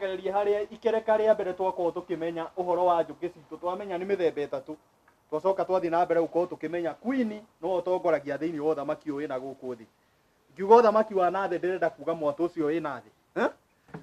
Tũcokererie harĩa ikereka rĩa mbere twakorwo tũkĩmenya ũhoro wa njũkĩ citũ. Twamenya nĩ mĩthemba ĩtatũ. Twacoka twathiĩ na mbere gũkorwo tũkĩmenya queen nĩwe ũtongoragia thĩinĩ wa ũthamaki ũyũ wĩna gũkũ thĩ. Ngiuga ũthamaki wa nathĩ ndĩrenda kuga mwatũ ũcio wĩ nathĩ. Eh?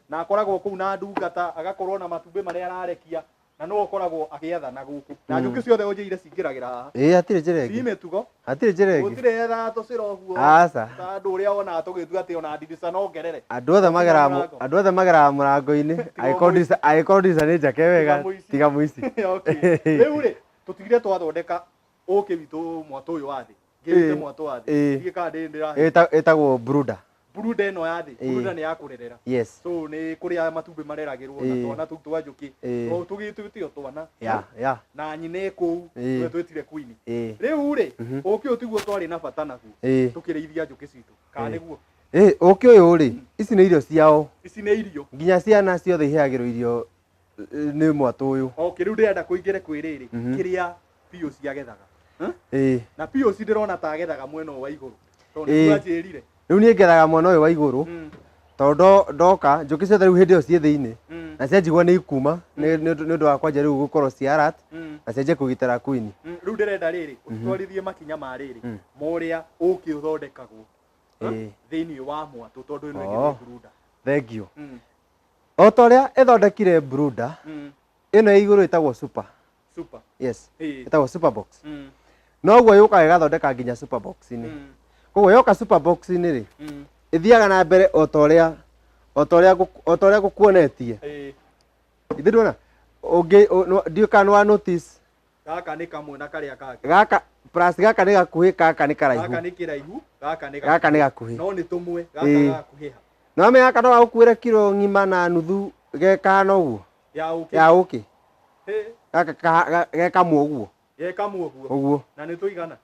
Na akoragwo kũu na ndungata, agakorwo na matumbĩ marĩa ararekia, na nĩwe ũkoragwo agĩathana gũkũ. Na njũkĩ ciothe ũnjĩire cingĩragĩra haha. Ĩĩ, hatirĩ njĩra Ci ĩngĩ. mĩtugo. Hatirĩ njĩra ĩngĩ. Gũtirĩ ethaga tũcĩra ũguo. Aca. Ta andũ ũrĩa wonaga tũgĩtua atĩ ona ndirica no ngerere. Andũ othe mageraga Mũrango. andũ othe mageraga mũrango-inĩ. Angĩkorwo mũici. angĩkorwo ndirica nĩ njake wega, mũici. tiga mũici. Okay. Rĩu rĩ, tũtigire twathondeka ũkĩ witũ mwatũ ũyũ wa thĩ. Ngĩwĩte mwatũ wa thĩ. Ndiũĩ kana ndĩrahe. Ĩtagwo brooder. Brooder ĩno ya thĩ. Brooder nĩ ya kũrerera. So nĩ kũrĩa matumbĩ mareragĩrwo na twana tũu twa njũkĩ. Tondũ tũgĩtuĩte o twana. Na nyina ĩ kũu, nĩwe twĩtire queen. Rĩu rĩ, ũkĩ ũyũ tiguo twarĩ na bata naguo. Tũkĩrĩithia njũkĩ citũ. Kana nĩguo? Ũkĩ ũyũ rĩ, ici nĩ irio ciao. Ici nĩ irio. Nginya ciana ciothe iheagĩrwo irio nĩ mwatũ ũyũ. Okay, rĩu ndĩrenda kũingĩre kwĩ rĩrĩ, kĩrĩa Pius agethaga. Na Pius ndĩrona ta agethaga mwena ũyũ wa igũrũ. Tondũ nĩguo anjĩrire. Rĩu niĩ ngethaga mwena ũyũ wa igũrũ. Tondũ ndoka njũkĩ ciothe rĩu hĩndĩ ĩyo ciĩ thĩinĩ. Na cianjigua nĩ ikuma nĩ ũndũ wa kwanja rĩu gũkorwo ci alert na cianjie kũgitĩra queen. Rĩu ndĩrenda rĩrĩ, ũtwarithie makinya ma rĩrĩ, ma ũrĩa ũkĩ ũthondekagwo thĩinĩ wa mwatũ tondũ ĩno ĩngĩ nĩ brooder. Thank you. O ta ũrĩa ĩthondekire brooder, ĩno ya igũrũ ĩtagwo super. Super. Yes. Ĩtagwo super box. Noguo yũkaga ĩgathondeka nginya super box-inĩ. Koguo yoka super box-inĩ rĩ, ĩthiaga na mbere o ta ũrĩa o ta ũrĩa o ta ũrĩa ngũkuonetie. Ithe ndwona ũngĩ ndiũĩ kana nĩ wa notice. Gaka nĩ kamwe na karĩa kangĩ. Gaka plus gaka nĩ gakuhĩ, gaka nĩ karaihu. Gaka nĩ kĩraihu, gaka nĩ Gaka nĩ gakuhĩ. No nĩ tũmwe, gaka gagakuhĩha. No wamenya gaka no gagũkuĩre kiro ng'ima na nuthu ge kahana ũguo. Ya ũkĩ. Ya ũkĩ. Gaka ge kamwe ũguo. Ge kamwe ũguo. Ũguo. Na nĩ tũigana?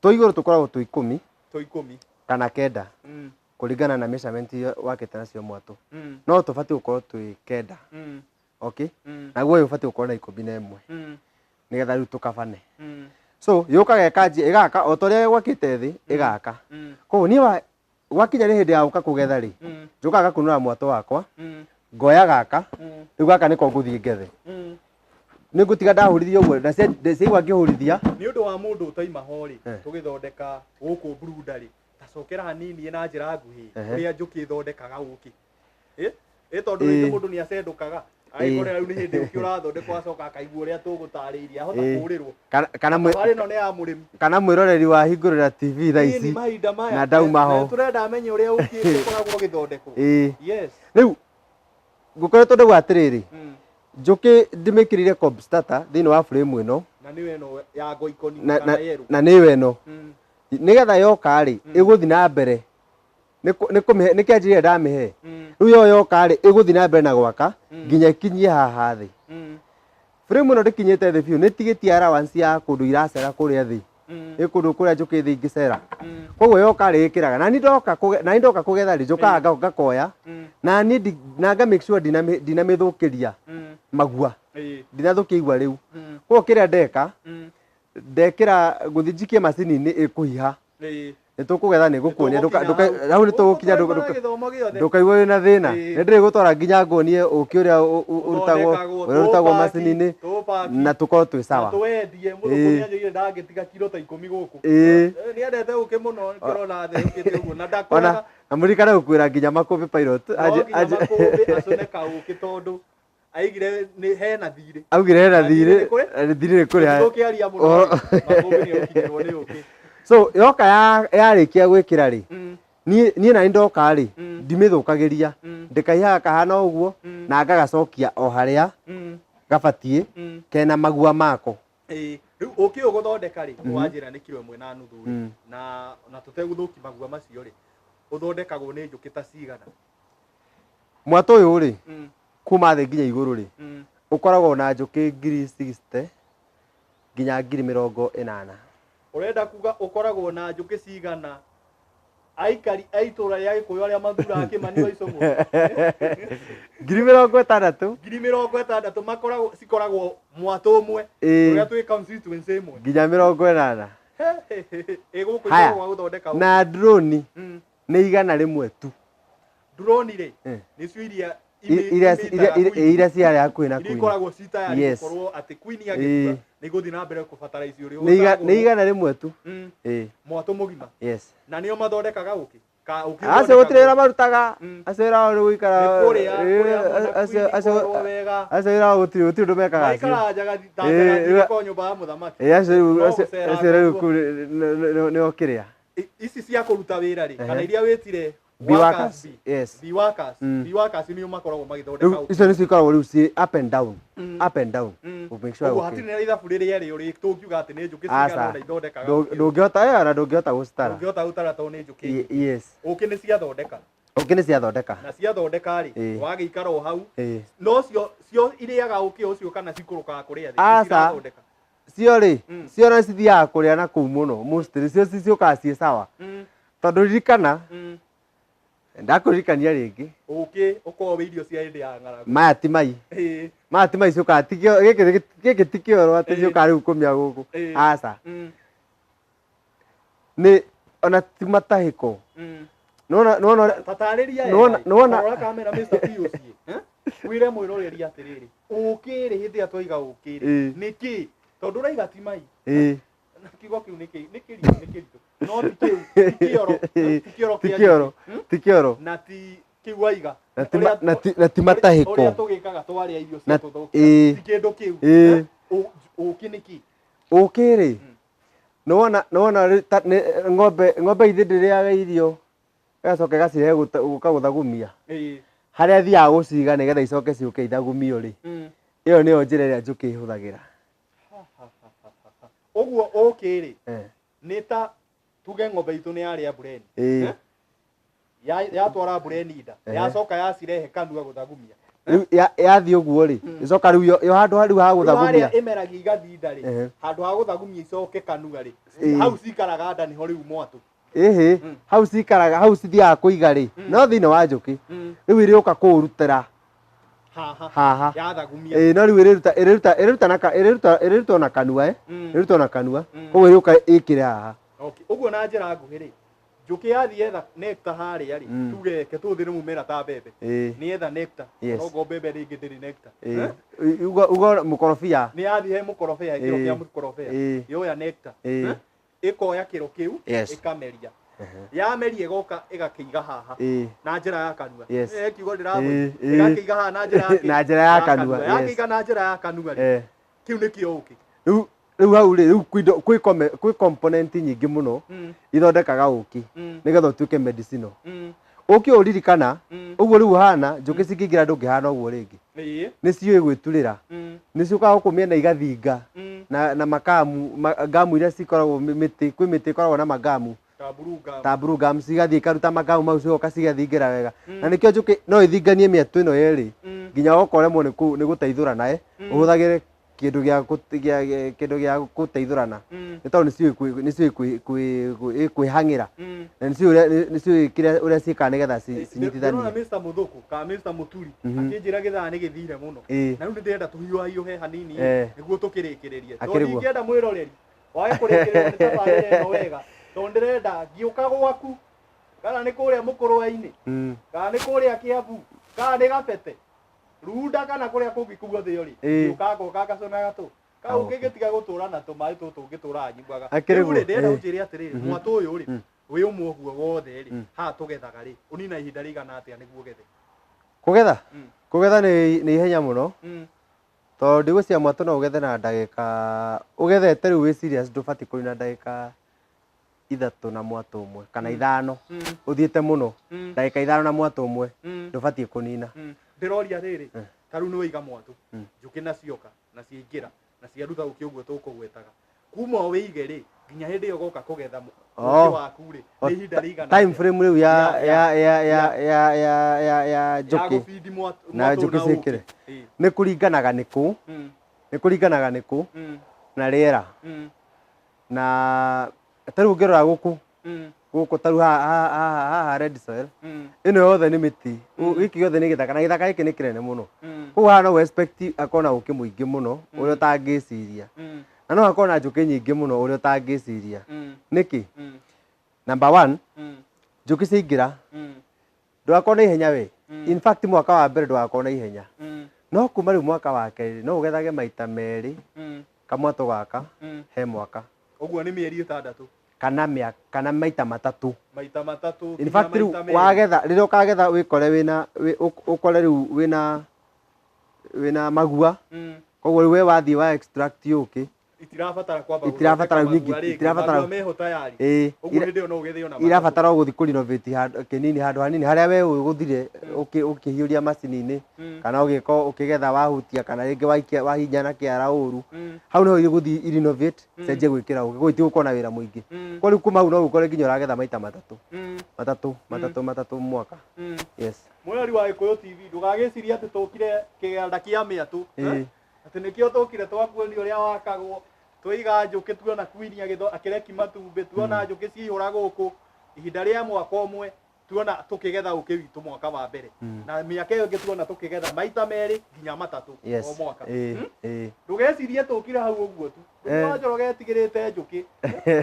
Tũ igũrũ tũkoragwo twĩ ikũmi. Twĩ ikũmi. Kana kenda. Kũringana na measurement iria wakĩte nacio mwatũ. No tũbatiĩ gũkorwo twĩ kenda. Okay? Naguo ũyũ ũbatiĩ gũkorwo na 11. Nĩgetha rĩu tũkabane. So yũkaga ĩkanjia ĩgaka o ta ũrĩa gwakĩte thĩ ĩgaka. Koguo niĩ gwakinya nĩ hĩndĩ ya gũka kũgetha rĩ, njũkaga ngakunũra mwatũ wakwa, ngoya gaka, rĩu gaka nĩko ngũthiĩ ngethe. Nĩ ngũtiga ndahũrithia ũguo, na ciaigua ngĩhũrithia. Nĩ ũndũ wa mũndũ ũtaima ho rĩ, tũgĩthondeka gũkũ brooder rĩ, ta cokera hanini na njĩra nguhĩ, ũrĩa njũkĩ ĩthondekaga ũkĩ. Ĩ tondũ rĩngĩ mũndũ nĩ acendũkaga, agĩkorwo rĩu nĩ hĩndĩ ũkĩ ũrathondekwo acoka akaigua ũrĩa tũgũtarĩirie, ahota kũũrĩrwo. Thabarĩ ĩno nĩ ya mũrĩmi. Kana mwĩroreri wa hingũrĩra TV thaa Ĩĩ, ici mahinda maya. na ndauma ho. Na tũrenda amenye ũrĩa ũkĩ ũkoragwo ũgĩthondekwo. Yes. Rĩu ngũkoretwo ndauga atĩrĩrĩ, njũkĩ ndĩmĩkĩrĩire comb starter thĩinĩ wa frame ĩno. Na nĩyo ĩno ya ngoikoni kana yerũ. Na nĩyo ĩno. Nĩgetha yoka rĩ, ĩgũthiĩ na mbere. Nĩ kũmĩhe, nĩ kĩanjĩrĩria ndamĩhe. Rĩu yo yoka rĩ, ĩgũthiĩ na mbere na gwaka nginya ĩkinyie haha thĩ. Frame ĩno ndĩkinyĩte thĩ biũ, nĩ ĩtigĩtie allowance ya kũndũ iracera kũrĩa thĩ. Ĩ kũndũ kũrĩa njũkĩ thĩ ingĩcera. Koguo yoka rĩ, ĩkĩraga. Na niĩ ndoka na niĩ ndoka kũgetha rĩ, njũkaga ngakoya. Na niĩ na nga make sure ndinamĩthũkĩria magua. Ndinathũkia igua rĩu. Koguo kĩrĩa ndeka, ndekĩra ngũthiĩ njikie macini-inĩ ĩkũhiha. Nĩ tũkũgetha nĩ ngũkuonia, Nĩtũgũkinya hau nĩ tũgũkinya, Gũkũ tũraima gĩthomo gĩothe. ndũkaigua wĩna thĩna. Nĩ ndĩrĩgũtwara nginya nguonie ũkĩ ũrĩa ũrutagwo, Ũthondekagwo, ũrĩa ũrutagwo tũũpaki, macini-inĩ, tũũpaki. na tũkorwo twĩ sawa. Na tũwendie, mũthũngũ nĩ anjĩrire ndangĩtiga kiro ta ikũmi gũkũ. Nĩ endete ũkĩ mũno, ngĩrona atherũkĩte ũguo, na ndakũraga. Ona, na mũririkane gũkuĩra nginya makũmbĩ pilot. No nginya makũmbĩ acũne kaũkĩ tondũ aigire nĩ hena thirĩ. Augire hena Na thirĩ thirĩ, nĩ kũrĩ? na thirĩ nĩ kũrĩ. Tũkĩaria mũno rĩ, makũmbĩ nĩ ũkinyĩrwo nĩ ũkĩ. So yoka yarĩkia gwĩkĩra rĩ, niĩ nani ndoka rĩ, ndimĩthũkagĩria, ndĩkaihaga kahana ũguo, na ngagacokia o harĩa gabatiĩ, kena magua mako. Rĩu ũkĩ ũgũthondeka rĩ, wanjĩra nĩ kiro ĩmwe na nuthu rĩ, na tũtegũthũkia magua macio rĩ, ũthondekagwo nĩ njũkĩ ta cigana? Mwatũ ũyũ rĩ, kuma thĩ nginya igũrũ rĩ, ũkoragwo na njũkĩ ngiri 60 nginya ngiri mĩrongo ĩnana. Ũrenda kuga ũkoragwo na njũkĩ cigana aikari a itũra rĩa Gĩkũyũ arĩa mathuraga Kĩmani wa Icũng'wa? Ngiri mĩrongo ĩtandatũ. Ngiri mĩrongo ĩtandatũ makoragwo, cikoragwo mwatũ ũmwe. Ũrĩa twĩ constituency ĩmwe. Nginya mĩrongo ĩnana. Ĩ gũkũ Haya. igũrũ gwa gũthondeka ũkĩ. Na drone nĩ 100 tu. Drone rĩ, nĩcio iria Iria iria iria ciarĩ hakuhĩ na iria queen. Ikoragwo ci tayari gũkorwo atĩ queen agĩkua nĩ igũthiĩ na mbere kũbatara icio ũrĩa Nĩ 100 tu. Ĩĩ. Mwatũ mũgima. Yes. Na nĩo mathondekaga ũkĩ ka ũkĩ? Acio gũtirĩ wĩra marutaga. Acio wĩra wao nĩ gũikara. Nĩ kũrĩa Ĩĩ, kũrĩa mwena acio queen acio ikorwo wega. Acio wĩra wao gũtirĩ ũndũ mekaga acio. Maikaraga njagathi ta Ĩĩ, njagathi ko nyũmba ya mũthamaki. Ĩĩ, acio rĩu No acio gũceranga acio rĩu ũguo. kũu nĩo kĩrĩa. Ici cia kũruta wĩra rĩ, kana iria wĩtire Bee workers, bee. Yes. Bee workers. Bee workers nĩo makoragwo magĩthondeka Rĩu ũkĩ. icio nĩcio ikoragwo rĩu ciĩ up and down, up and down. Gũ make sure Ũguo ũkĩ. hatirĩ na ithabu rĩrĩa rĩ ũrĩ tũngiuga atĩ nĩ njũkĩ cigana Aca. ũna ithondekaga ũkĩ. Ndũngĩhota ona ndũngĩhota gũcitara. Ndũngĩhota gũtara tondũ nĩ njũkĩ nyingĩ. Yes. Ũkĩ nĩ ciathondeka. Ũkĩ nĩ ciathondeka. Na ciathondeka rĩ, wagĩikara o hau. No cio irĩaga ũkĩ ũcio kana cikũrũkaga kũrĩa thĩ? Aca. Cirathondeka. Cio rĩ, cio na cithiaga kũrĩa na kũu mũno mostly cio ciũkaga ciĩ sawa. Tondũ ririkana, ndakũririkania rĩngĩ. Ũkĩ ũkoragwo wĩ irio cia hĩndĩ ya ng'aragu. Maya ti mai. Maya ti mai ciũkaga ti gĩkĩ ti kĩoro atĩ ciũkaga rĩu kũmia gũkũ. Aca. Nĩ ona ti matahĩko. Nĩwona nĩwona Tatarĩria. Rora kamera, Mr. P ũciĩ. Eh? Wĩre mwĩroreri atĩrĩrĩ, ũkĩ rĩ, hĩndĩ ĩrĩa twaiga ũkĩ rĩ, nĩ kĩ? Tondũ ũraiga ti mai. Na kiugo kĩu nĩ kĩ nĩ kĩritũ, nĩ kĩritũ. No ti kĩu, ti kĩoro, ti kĩoro Ti kĩa kĩoro. njũkĩ. Ti kĩoro. Na ti kĩu waiga. Na ti na ti matahĩko. Ũrĩa tũgĩkaga twarĩa irio cia tũthũkia. Ti kĩndũ kĩu. Ĩĩ. Eh? Ũkĩ nĩ kĩ? Ũkĩ rĩ, nĩwona nĩwona rĩ- ta- ng'ombe ithe ndĩrĩaga irio ĩgacoka ĩgacihe gũka gũthagumia. Harĩa thiaga gũciga nĩgetha icoke ciũke ithagumio rĩ, ĩyo nĩyo njĩra ĩrĩa njũkĩ ĩhũthagĩra. Ha, ha, ha, ha, ha. Ũguo ũkĩ rĩ, nĩ ta tuge ng'ombe itũ nĩ yarĩa mbureni. Eh? Yatwara mbureni nda, yacoka yacirehe kanua gũthagumia. Rĩu yathiĩ ũguo rĩ, ĩcoka rĩu yo handũ rĩu ha Rĩu gũthagumia. harĩa ĩmeragia igathinda rĩ, handũ ha gũthagumia icoke kanua rĩ, hau cikaraga nda nĩho rĩu mwatũ. Ĩhĩ, hau cikaraga, hau cithiaga kũiga rĩ, no thĩinĩ wa njũkĩ rĩu ĩrĩũka kũũrutĩra haha. Haha. Yathagumia. Ĩĩ, no rĩu ĩrĩruta ĩrĩruta ĩrĩruta na ĩrĩruta ĩrĩruta na kanua, ĩrĩruta na kanua, koguo ĩrĩũka ĩkĩre haha. Okay. Ũguo na njĩra nguhĩ rĩ, njũkĩ yathiĩ yetha nectar harĩa rĩ, tuge ke tũthĩ nĩ mũmera ta mbembe, nĩ yetha nectar, onokorwo mbembe rĩngĩ ndĩrĩ nectar. Eh? Uga uga mũkorobia. Nĩ yathiĩ he mũkorobia, kĩro kĩa mũkorobia, yoya nectar. Eh? Ĩkoya kĩro kĩu, ĩkameria, yameria ĩgoka ĩgakĩiga haha na njĩra ya kanua. Eh, kiugo ndĩramwĩra. Ĩgakĩiga haha na njĩra ya kĩ? Na njĩra ya kanua, yes. Yakĩiga na njĩra ya kanua rĩ, kĩu nĩkĩo ũkĩ. Rĩu hau rĩ, rĩu kwĩ component nyingĩ mũno ithondekaga ũkĩ nĩgetha ũtuĩke medicinal. Ũkĩ ũririkana ũguo rĩu ũhana, njũkĩ cingĩingĩra ndũngĩhana ũguo rĩngĩ. Nĩ ciũĩ gwĩturĩra. Nĩ ciũkaga gũkũ mĩena igathinga na makamu ngamu iria cikoragwo mĩtĩ, kwĩ mĩtĩ ĩkoragwo na magamu. Ta blue gum. Ta blue gum, cigathiĩ ikaruta magamu mau, cigoka cigathingĩra wega. Na nĩkĩo njũkĩ no ĩthinganie mĩatũ ĩno yerĩ nginya woka ũremwo nĩ gũteithũrana, ũhũthagĩre kĩndũ gĩa gũteithũrana, nĩ tondũ nĩciũĩ kwĩhang'ĩra na nĩciũĩ kĩrĩa ũrĩa ciĩkaga nĩgetha Ndĩrona cinyitithanie. Mr. Muthuku kana Mr. Muturi akĩnjĩra gĩthaa nĩ gĩthire mũno, na rĩu nĩ ndĩrenda tũhiũhahiũhe hanini nĩguo tũkĩrĩkĩrĩrie, tondũ Akĩrĩ guo. ndingĩenda mwĩroreri wage kũrĩkĩrĩrwo nĩ tabarĩra ĩno wega, tondũ ndĩrenda ngĩũka gwaku, kana nĩ kũrĩa mũkũrwe-inĩ, kana nĩ kũrĩa Kĩambu, kana nĩ Gabete, Runda, kana kũrĩa kũngĩ guothe ũrĩ, ngĩũka ngoka ngacũna gatũ kau ngĩgĩtiga gũtũra na tũmaĩ tũtũ ngĩtũraga nyuaga. Akĩrĩ Rĩu guo. rĩ, ndĩrenda ũnjĩre atĩrĩrĩ, mwatũ ũyũ rĩ, wĩ ũmwe ũguo wothe rĩ, haha tũgethaga rĩ, ũnina ihinda rĩigana atĩa nĩguo ũgethe? Kũgetha? Kũgetha nĩ ihenya mũno, tondũ ndigũcia mwatũ no ũgethe na ndagĩka, ũgethete rĩu wĩ serious, ndũbatiĩ kũnina ndagĩka 3 na mwatũ ũmwe kana 5, ũthiĩte mũno ndagĩka 5 na mwatũ ũmwe ndũbatiĩ kũnina. Ndĩroria rĩrĩ, ta rĩu nĩ waiga mwatũ, njũkĩ na cioka na ciaingĩra na ciaruta ũkĩ ũguo tũkũgwetaga, kuma o wĩige rĩ nginya hĩndĩ ĩyo ũgoka kũgetha ũkĩ waku rĩ, nĩ ihinda rĩigana Time atĩa? frame rĩu ya ya ya ya ya ya ya ya njũkĩ gũbindi na mwatũ njũkĩ na ũkĩ. ciĩkĩre. Nĩ kũringanaga nĩ kũ, nĩ kũringanaga nĩ kũ na rĩera, na ta rĩu ũngĩrora gũkũ, gũkũ ta rĩu haha red soil ĩno yothe nĩ mĩtĩ. Gĩkĩ gĩothe nĩ gĩthaka, na gĩthaka gĩkĩ nĩ kĩnene mũno. Koguo haha no expect akorwo na ũkĩ mũingĩ mũno ũrĩa ũtangĩciria, na no hakorwo na njũkĩ nyingĩ mũno ũrĩa ũtangĩciria. Nĩkĩ? Number one, njũkĩ ciaingĩra, ndũgakorwo na ihenya we. In fact mwaka wa mbere ndũgakorwo na ihenya. No kuma rĩu mwaka wa kerĩ no ũgethage maita merĩ kamwatũ gaka he mwaka. Ũguo nĩ mĩeri 6. Kana mĩa, kana maita matatũ. Maita matatũ In nginya fact rĩu maita merĩ. wagetha, rĩrĩa ũkagetha wĩkore wĩna, ũkore rĩu wĩna magua. Koguo rĩu we wathiĩ wa extract ũkĩ. Itirabatara kwamba Itirabatara gũthondeka nyingĩ, magua rĩngĩ, itirabatara magua meho tayari. Ĩĩ, Ũguo hĩndĩ ĩyo no ũgethe ona matatũ. Irabatara o gũthiĩ kũ renovate handũ kĩnini, handũ hanini harĩa we ũgũthire ũkĩhiũria macini-inĩ, kana ũgĩka ũkĩgetha wahutia, kana rĩngĩ waikia wahihinya na kĩara ũru. Hau nĩho igũthiĩ i renovate, cenjie gwĩkĩra ũkĩ. Koguo itigũkorwo na wĩra mũingĩ. Koguo rĩu kuma hau no ũkore nginya ũragetha maita matatũ. Matatũ, matatũ, matatũ mwaka. Yes. Mwĩrori wa Gĩkũyũ TV, ndũgagĩcirie atĩ tũkire kĩganda kĩa mĩatũ. Atĩ nĩkĩo tũkire twakuonia ũrĩa wakagwo, twaiga njũkĩ tuona queen akĩreki matumbĩ, tuona njũkĩ ciaihũra gũkũ, ihinda rĩa mwaka ũmwe, tuona tũkĩgetha ũkĩ witũ mwaka wa mbere. Na mĩaka ĩyo ĩngĩ tuona tũkĩgetha maita merĩ nginya matatũ o mwaka. Ndũgecirie tũkire hau ũguo tu. Wa Njoroge etigĩrĩte njũkĩ.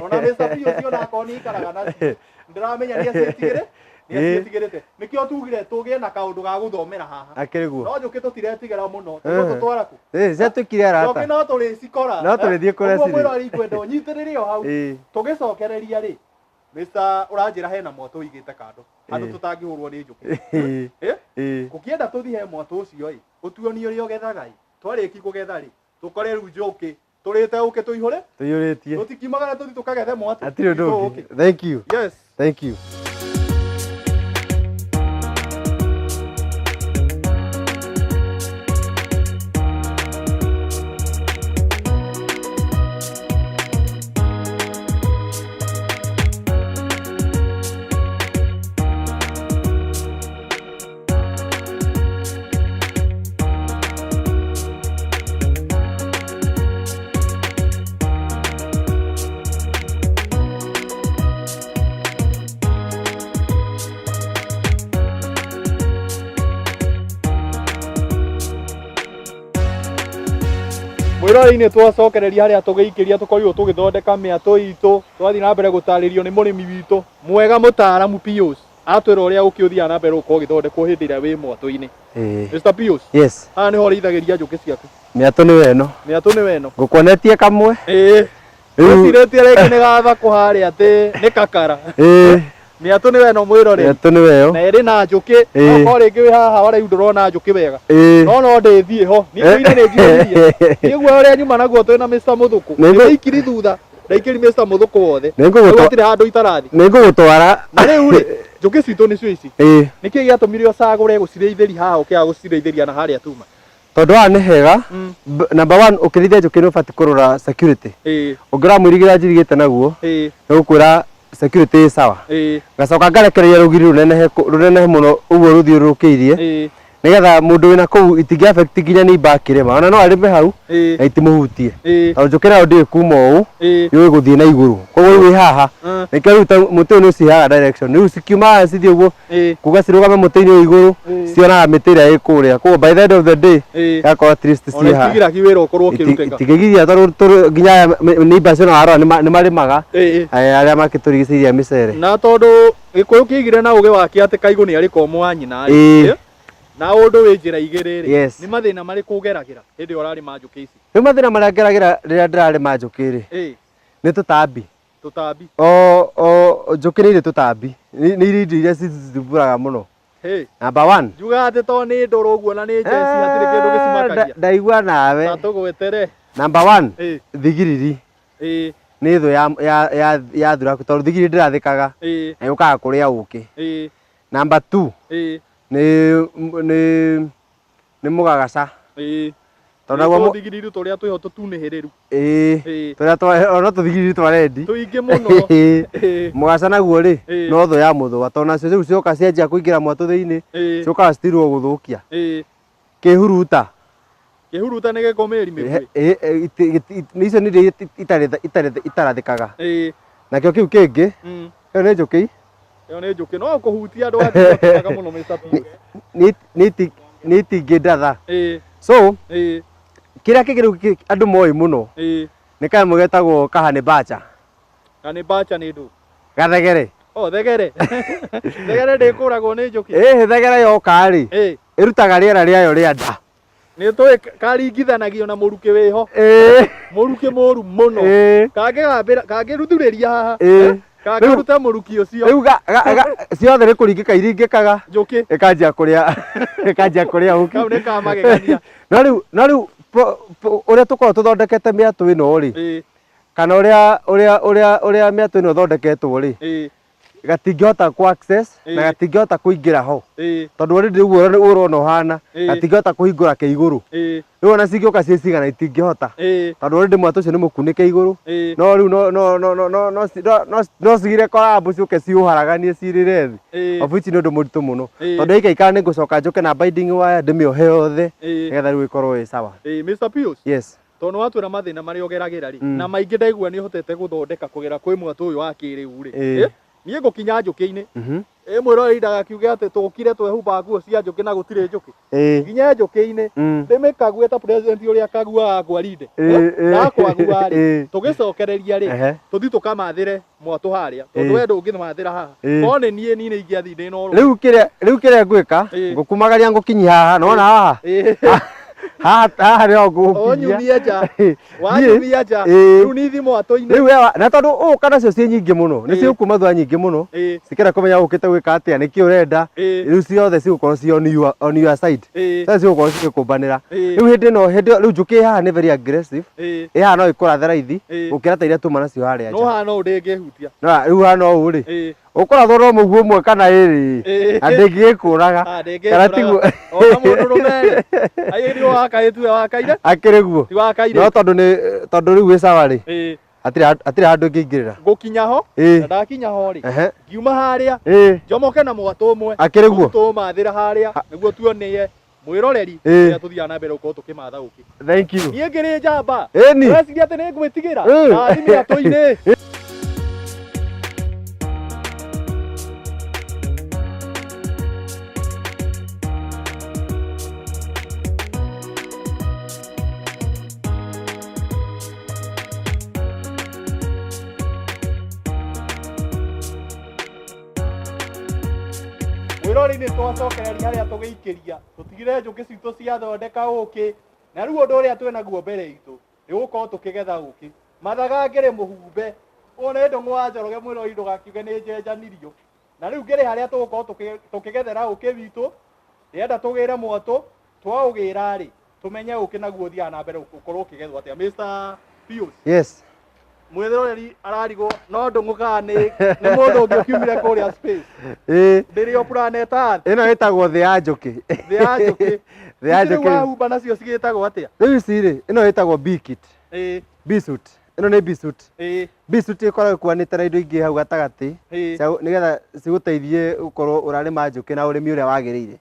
Ona Mr. P ũcio onakorwo nĩ aikaraga nacio. Ndĩramenya nĩ aciĩtigĩrĩ, nĩ aciĩtigĩrĩte. Nĩkĩo tugire tũgĩe na kaũndũ ga gũthomera haha. Akĩrĩ guo. No njũkĩ tũtiretigĩra mũno. Tũgũtũtwara kũ? Ciatuĩkire arata. Njũkĩ no tũrĩcikora. No tũrĩthiĩ kũrĩa Ũguo cirĩ. mwĩrori ngwenda ũnyitĩrĩre o hau. Tũgĩcokereria rĩ, Mr. ũranjĩra hena mwatũ ũigĩte kando. Handũ tũtangĩhũrwo nĩ njũkĩ. Ũkĩenda tũthiĩ he mwatũ ũcio ĩ, ũtuonie ũrĩa ũgethaga ĩ. Twarĩki kũgetha rĩ, tũkore rĩu njũkĩ. Tũrĩte ũkĩ tũihũre? Tũiyũrĩtie. Tũtikiumagara tũthiĩ tũkagethe mwatũ. Hatirĩ ũndũ Witũ ũngĩ. ũkĩ. Thank you. Yes. Thank you. Mwĩrori-inĩ twacokereria harĩa tũgĩikĩria tũkorirwo tũgĩthondeka mĩatũ itũ, twathiĩ na mbere gũtarĩrio nĩ mũrĩmi witũ mwega mũtaaramu Pius, atwĩra ũrĩa ũkĩ ũthiaga na mbere gũkorwo ũgĩthondekwo hĩndĩ ĩrĩa wĩ mwatũ-inĩ. Mr. Pius, haha nĩho ũrĩithagĩria njũkĩ ciaku. Mĩatũ nĩyo ĩno. Mĩatũ nĩyo ĩno. Ngũkuonetie kamwe. Rĩu Wĩcirĩtie rĩngĩ nĩ gathakũ harĩa atĩ nĩ kakara. Mĩatũ nĩyo ĩno mwĩroreri. Mĩatũ nĩyo ĩyo. Na ĩrĩ na njũkĩ. Okorwo rĩngĩ wĩ haha rĩu ndũrona njũkĩ wega. No no ndĩthiĩ ho. Niĩ ngwĩre nĩ njihũririe. Niĩ guoya ũrĩa nyuma naguo twĩna Mr. Mũthũkũ. Nĩ Nĩ ikiri thutha. Ndaikiri Mr. Mũthũkũ wothe. Nĩ ngũgũtwa- Rĩu hatirĩ handũ itarathi. Nĩ ngũgũtwara. Na rĩu rĩ, njũkĩ citũ nĩcio ici. Nĩkĩ gĩatũmire ũcagũre gũcirĩithĩria haha ũkĩaga gũcirĩithĩria na harĩa tuma? Tondũ haha nĩ hega. Number one, ũkĩrĩithia njũkĩ nĩ ũbatiĩ kũrora security. Ũngĩrora mũirigĩra njirigĩte naguo, nĩ gũkwĩra security ĩ sawa. Ngacoka ngarekereria rũgiri rũnenehe mũno ũguo rũthiũrũrũkĩirie. Nĩgetha mũndũ wĩna kũu itingĩ affect nginya nĩ imba akĩrĩma. Ona no arĩme hau, na itimũhutie. Tondũ njũkĩ nayo ndĩũĩ kuma ũũ, yũĩ gũthiĩ na igũrũ. Koguo rĩu ĩ haha, nĩkĩo rĩu ta mũtĩ ũyũ nĩ ũciheaga direction. Rĩu cikiuma haha cithiĩ ũguo, kuga cirũgame mũtĩ-inĩ ũyũ igũrũ, cionaga mĩtĩ ĩrĩa ĩ kũrĩa. Koguo by the end of the day, igakorwo at least Ona ciĩ haha. itigiragia wĩra ũkorwo ũkĩrutĩka. Itingĩgiria tondũ nginya aya neighbours ona warora nĩ marĩmaga, arĩa makĩtũrigicĩirie mĩcere. Na tondũ Gĩkũyũ kĩigire na ũgĩ wake atĩ kaigũ nĩ arĩ komo wa nyina rĩ. Na ũndũ wĩ njĩra igĩrĩ rĩ, nĩ mathĩna marĩkũ ũgeragĩra hĩndĩ ĩrĩa ũrarĩma njũkĩ ici? Rĩu mathĩna marĩa ngeragĩra rĩrĩa ndĩrarĩma njũkĩ rĩ, nĩ tũtambi. Tũtambi. O njũkĩ nĩ irĩ tũtambi. Nĩ irĩ indo iria cithumbũraga mũno. Number one. Njugaga atĩ to nĩ ndũrũ ũguo na nĩ njeci hatirĩ kĩndũ gĩcimakagia. Ndaigua nawe. Ta tũgwetere. Number one, thigiriri. Nĩ thũ ya thuraku tondũ thigiriri ndĩrathĩkaga. Na yũkaga kũrĩa ũkĩ. Number two, nĩ mũgagaca. Tondũ naguo Nĩ tũthigiriri tũrĩa twĩho tũtunĩhĩrĩru. Tũrĩa ona tũthigiriri twa rendi. Tũingĩ mũno. Mũgaca naguo rĩ, no thũ ya mũthũa tondũ nacio rĩu cioka cianjia kũingĩra mwatũ thĩinĩ, ciũkaga citirwo gũthũkia. Kĩhuruta. Kĩhuruta nĩ gĩkomĩri mĩguĩ. Nĩ icio nĩ iria itarathĩkaga. Nakĩo kĩu kĩngĩ, ĩyo nĩ njũkĩ. Ĩyo nĩ njũkĩ. No kũhutia andũ a thĩ mũno Mr. Pius. Nĩ itingĩndatha. So, kĩrĩa kĩngĩ rĩu andũ moĩ mũno, nĩ kanyamũ getagwo kahani bacha. Kahani bacha nĩ ndũ? Gathegere. O thegere. Thegere ndĩkũragwo nĩ njũkĩ. Ĩhĩ, thegere yoka rĩ, ĩrutaga rĩera rĩayo rĩa nda. Nĩ tũĩ karingithanagio na mũrukĩ wĩho. Mũrukĩ mũru mũno. Kangĩgambĩra, kangĩruthurĩria haha. Kangĩruta mũrukĩ ũcio. Rĩu ciothe nĩ kũringĩka iringĩkaga. Njũkĩ. Ĩkanjia kũrĩa, ĩkanjia kũrĩa ũkĩ. Kau nĩ kamagegania. No rĩu, no rĩu ũrĩa tũkoragwo tũthondekete mĩatũ ĩno rĩ, kana ũrĩa, ũrĩa, ũrĩa, ũrĩa mĩatũ ĩno ĩthondeketwo rĩ, gatingĩhota kũ access na gatingĩhota kũingĩra ho. Tondũ already ũguo ũrona ũhana, gatingĩhota kũhingũra kĩ igũrũ. Rĩu ona cingĩũka ciĩ cigana itingĩhota. Tondũ already mwatũ ũcio nĩ mũkunĩke igũrũ. No rĩu no, no, no, no, no, no, no, no, no cigire collab ciũke ciũharaganie cirĩre thĩ. Of which nĩ ũndũ mũritũ mũno. Tondũ yaikaikara nĩ ngũcoka njũke na binding wire ndĩmĩohe yothe, nĩgetha rĩu ĩkorwo ĩ sawa. Mr. Pius. Yes. Tondũ nĩ watwĩra mathĩna marĩa ũgeragĩra rĩ, na maingĩ ndaigua nĩ ũhotete gũthondeka kũgera kwĩ mwatũ ũyũ wa kĩrĩu rĩ. Niĩ ngũkinya njũkĩ-inĩ. Ĩ mwĩroreri ndagakiuge atĩ tũkire twehumba nguo cia njũkĩ na gũtirĩ njũkĩ. Nginye njũkĩ-inĩ, ndĩmĩkague ta president ũrĩa akaguaga gwarinde. Ndakwagua rĩ, tũgĩcokereria rĩ, tũthiĩ tũkamathĩre mwatũ harĩa. Tondũ we ndũngĩmathĩra haha. Korwo nĩ niĩ, niĩ nĩ ingĩathiĩ ndĩ na ũrũme. Rĩu kĩrĩa, rĩu kĩrĩa ngwĩka, ngũkumagaria ngũkinyia haha, nĩwona haha? Haha, haha nĩho ngũgũkinyia. Ũnyumie nja. Wanyumia nja. Rĩu niĩ thiĩ mwatũ-inĩ. Rĩu we na tondũ ũka nacio ciĩ nyingĩ mũno, nĩ cigũkuma thutha nyingĩ mũno, cikĩenda kũmenya ũkĩte gwĩka atĩa, nĩkĩ ũrenda, rĩu ciothe cigũkorwo ciĩ on your side. Ciothe cigũkorwo cigĩkũmbanĩra. Rĩu hĩndĩ ĩno, hĩndĩ ĩyo, rĩu njũkĩ ĩ haha nĩ very aggressive. Ĩ haha no ĩkũrathe raithi, gũkĩra ta iria tuma nacio harĩa nja. No haha no ndĩngĩhutia. No rĩu haha no ũũ rĩ, ũkũrathwo no mũguĩ ũmwe kana ĩrĩ, na ndĩngĩgĩkũraga. Ah, Kana ndĩngĩkũraga. tiguo? Ona mũndũ rũme rĩ, aiyĩ nĩ wakaĩtue wakaire? Akĩrĩ guo. Ti wakaire. No tondũ nĩ, tondũ rĩu wĩ sawa rĩ, hatirĩ handũ ĩngĩingĩrĩra. Ngũkinya ho, na ndakinya ho rĩ, ngiuma harĩa, njomoke na mwatũ ũmwe. Akĩrĩ guo. Tũũmathĩra harĩa, nĩguo tuonie mwĩroreri ũrĩa tũthiaga na mbere gũkorwo tũkĩmatha ũkĩ. Thank you. Niĩ ngĩrĩ njamba. Ĩni. Ũreciria atĩ nĩ ngwĩtigĩra? Ndathi mĩatũ-inĩ. Mwĩroreri nĩ twacokereria harĩa tũgĩikĩria tũtigire njũkĩ citũ ciathondeka ũkĩ, na rĩu ũndũ ũrĩa twĩnaguo mbere itũ nĩ gũkorwo tũkĩgetha ũkĩ. Mathaga ngĩrĩ mũhumbe, ũyũ nĩ Ndũng'ũ wa Njoroge mwĩroreri ndũgakiuge nĩ njenjanirio. Na rĩu ngĩrĩ harĩa tũgũkorwo tũkĩgethera ũkĩ witũ, ndĩrenda tũgĩre mwatũ, twaũgĩra rĩ, tũmenye ũkĩ naguo ũthiaga na mbere gũkorwo ũkĩgethwo atĩa. Mr. Pius. Yes. Mwĩroreri ararigwo no Ndũng'ũ kana nĩ mũndũ ũngĩ ũkiumire kũrĩa space. Ndĩrĩ o planet Earth. Ĩno ĩtagwo thĩ ya njũkĩ. Thĩ ya njũkĩ. Thĩ ya Ici rĩu njũkĩ. wahumba nacio cigĩtagwo atĩa? Rĩu ici rĩ, ĩno ĩtagwo bee kit. Bee suit. Ĩno nĩ bee suit. Bee suit ĩkoragwo ĩkuanĩte na indo ingĩ hau gatagatĩ. Nĩgetha cigũteithie gũkorwo ũrarĩma njũkĩ na ũrĩmi ũrĩa wagĩrĩire.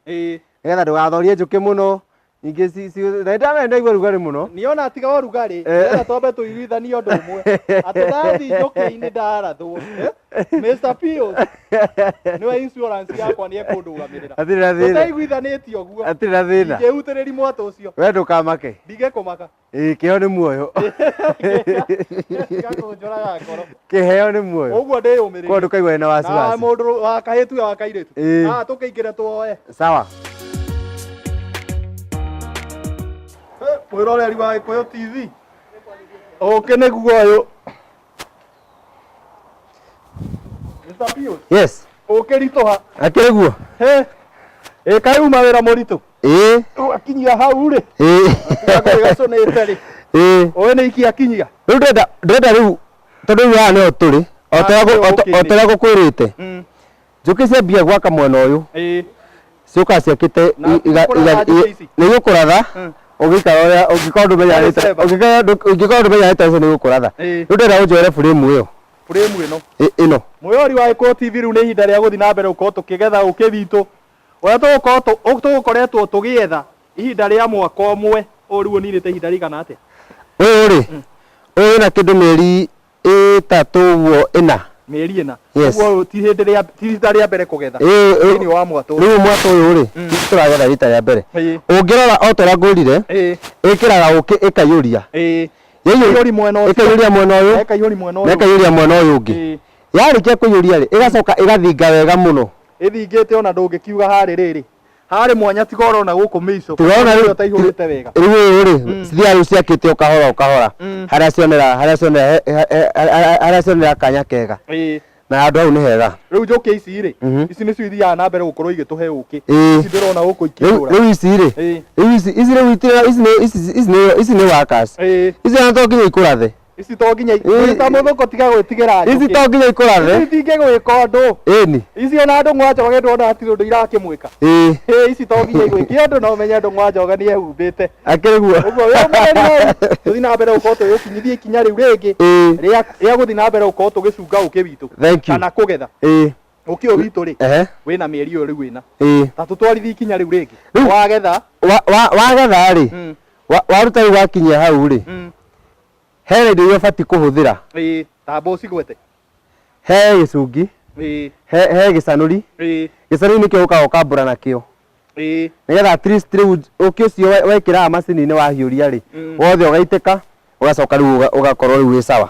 Nĩgetha ndũgathorie njũkĩ mũno. Ningĩ na nĩndamenya nĩndaigua rugarĩ mũno. Niĩ ona tiga ũrugarĩ, ndĩrenda twambe tũiguithanie ũndũ ũmwe. Atĩ ndathiĩ njũkĩ-inĩ ndarathwo. Mr. Pius, nĩwe insurance yakwa nĩ ekũndũgamĩrĩra. Hatirĩ na thĩna. Tũtaiguithanĩtie ũguo. Hatirĩ na thĩna. Ndingĩhutĩrĩria mwatũ ũcio. We ndũkamake. Ndingĩkũmaka. Ĩĩ, kĩheo nĩ muoyo. Tiga kũnjũraga ngoro. Kĩheo nĩ muoyo. Ũguo ndĩyũmĩrĩrie. Koguo ndũkaigua wĩna Na wasiwasi. mũndũ wa kahĩtu wa kairĩtu. Ah, tũkĩingĩre tuoe. Sawa. Mwĩroreri wa Gĩkũyũ TV. Ũkĩ nĩguo ũyũ. Mr. Pius. Yes. Ũkĩritũha. Akĩrĩ guo. He. Ĩ kaĩ uma wĩra mũritũ. Ũgakinyia hau rĩ. Gacũnĩte rĩ. Ũĩ nĩ ikia kinyia. Rĩu ndĩrenda rĩu tondũ rĩu haha nĩho tũrĩ. O ta ũrĩa ngũkwĩrĩte. Njũkĩ ciambia gwaka mwena ũyũ. Ciũkaga ciakĩte Na gũkũratha njũkĩ ici? nĩ igũkũratha. Ũngĩikara ũrĩa, ũngĩkorwo ndũmenyanĩte, December. ũngĩkorwo ndũmenyanĩte nacio nĩ igũkũratha. Rĩu ndĩrenda ũnjoere frame ĩyo. Frame ĩno. Ĩno. Mwĩrori wa Gĩkũyũ TV rĩu nĩ ihinda rĩa gũthiĩ na mbere gũkorwo tũkĩgetha ũkĩ witũ. Ũrĩa tũgũkoretwo tũgĩetha ihinda rĩa mwaka ũmwe, ũyũ rĩu ũninĩte ihinda rĩigana atĩa? Ũyũ rĩ, ũyũ wĩna kĩndũ mĩeri ĩtatũ ũguo ĩna. Mĩeri ĩna. Yes. Ũguo ũyũ ti hĩndĩ rĩa, ti rita rĩa mbere kũgetha. Thĩinĩ wa mwatũ. Rĩu mwatũ ũyũ rĩ, ti tũragetha rita rĩa mbere. Ũngĩrora o ta ũrĩa ngwĩrire, ĩkĩraga ũkĩ ĩkaiyũria. Ĩkaiyũria mwena ũcio. Ĩkaiyũria mwena ũyũ. Na ĩkaiyũria mwena ũyũ. Na ĩkaiyũria mwena ũyũ ũngĩ. Yarĩkia kũiyũria rĩ, ĩgacoka ĩgathinga wega mũno. Ĩthingĩte ona ndũngĩkiuga harĩ rĩrĩ. Harĩ mwanya tiga ũrona gũkũ mĩico. Tũrona rĩu ũtaihũrĩte wega. Rĩu ũyũ rĩ, cithiaga rĩu ciakĩte o kahora o kahora. Harĩa cionera harĩa cionera harĩa cionera kanya kega. Na handũ hau nĩ hega. Rĩu njũkĩ ici rĩ, ici nĩcio ithiaga na mbere gũkorwo igĩtũhe ũkĩ. Ici ndĩrona gũkũ Rĩu ikĩihũra. rĩu ici rĩ, rĩu ici ici rĩu itirĩ ici nĩ ici ici nĩ ici nĩ workers. Ici ona to nginya ikũrathe. Ici to nginya ta mũthũkũ tiga gwĩtigĩra njũkĩ. Ici to nginya ikũrathe. Ici itingĩgwĩka ũndũ. Ĩni. Ici ona Ndũng'ũ wa Njoroge ndwona hatirĩ ũndũ irakĩmwĩka. Ĩĩ. Ĩ ici to nginya igwĩke ũndũ na ũmenye Ndũng'ũ wa Njoroge nĩ ehumbĩte. Akĩrĩ guo. Ũguo wĩ mũgeni hau tũthiĩ na mbere gũkorwo tũgĩgũkinyithia ikinya rĩu rĩngĩ Ĩĩ. rĩa rĩa gũthiĩ na mbere gũkorwo tũgĩcunga ũkĩ witũ Thank you. kana kũgetha. Ĩĩ. Ũkĩ ũyũ witũ rĩ Ehe. wĩna mĩeri ũyũ rĩu ĩna. Ĩĩ. Ta tũtwarithie ikinya rĩu rĩngĩ. Rĩu- Wagetha. Wagetha rĩ, waruta rĩu wakinyia hau rĩ, hena indo iria ũbatiĩ kũhũthĩra. Ĩĩ, tamba ũcigwete. He gĩcungi, he gĩcanũri. Gĩcanũri nĩkĩo ũkaga ũkambũra nakĩo. Nĩgetha at least rĩu ũkĩ ũcio wekĩra macini-inĩ wahiũria rĩ, wothe ũgaitĩka, ũgacoka rĩu ũgakorwo rĩu wĩ sawa.